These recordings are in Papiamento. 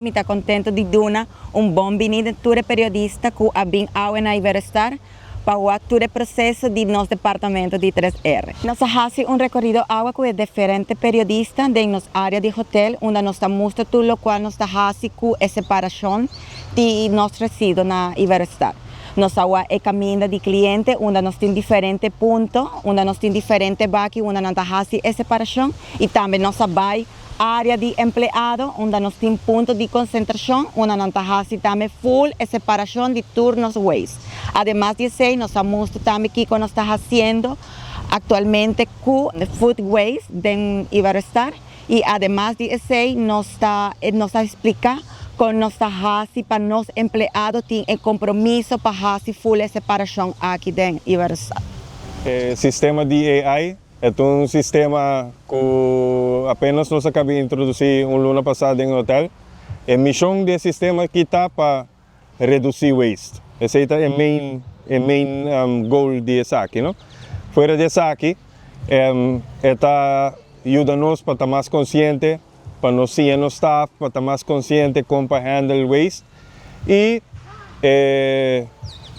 Mi ta contento di duna un bon bini na tur periodista cu a bin awe na Iberostar pa tur e proceso di nos departamento di 3R. Nos a haci un recorido awe cu diferente periodista den nos area di hotel, unda nos ta mustra tur loke nos ta haci cu e separacion di nos residuo na Iberostar. Nos a wak e caminda di cliente, unda nos tin diferente punto, unda nos tin diferente baki, unda nos ta haci e separacion y tambe nos a bay area di empleado, unda nos tin punto di concentracion, unda nos ta haci tambe full e separacion di tur nos waste. Ademas di esey, nos a mustra tambe kico nos ta haciendo actualmente cu food waste den Iberostar y ademas di esey, nos ta splica con nos ta haci pa nos empleado tin e compromiso pa haci full separacion aki den Iberostar. E sistema di AI ta un sistema cu apenas nos a caba di introduci un luna pasa den hotel. E mision di e sistema aki ta pa reduci waste. Esey ta e main goal di esaki, no? Fuera di esaki, ta yuda nos pa ta mas consciente, pa nos siña nos staff, pa ta mas consciente con pa handle waste. Y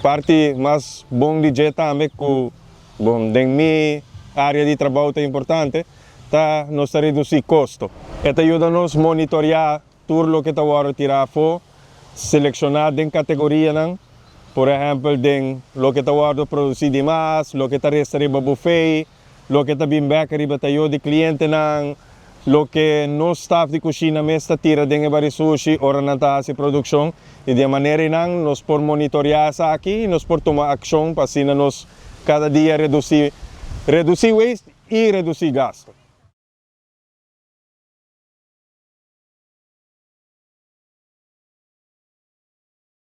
parti mas bon di dje tambe, cu, bon, den mi area di trabou ta importante, ta nos reduci costo. E ta yuda nos monitorea tur loke ta wordo tira afo, selecciona den categoria, no? Por ehempel, den loke ta wordo produci di mas, loke ta resta riba buffet, loke ta bin bek riba tayo di cliente nan, loke nos staff di cushina mes ta tira den bari sushi ora nan ta haci produccion y di manera nan nos por monitorea aki, nos por tuma accion pa asina nos cada dia reduci waste y reduci gasto.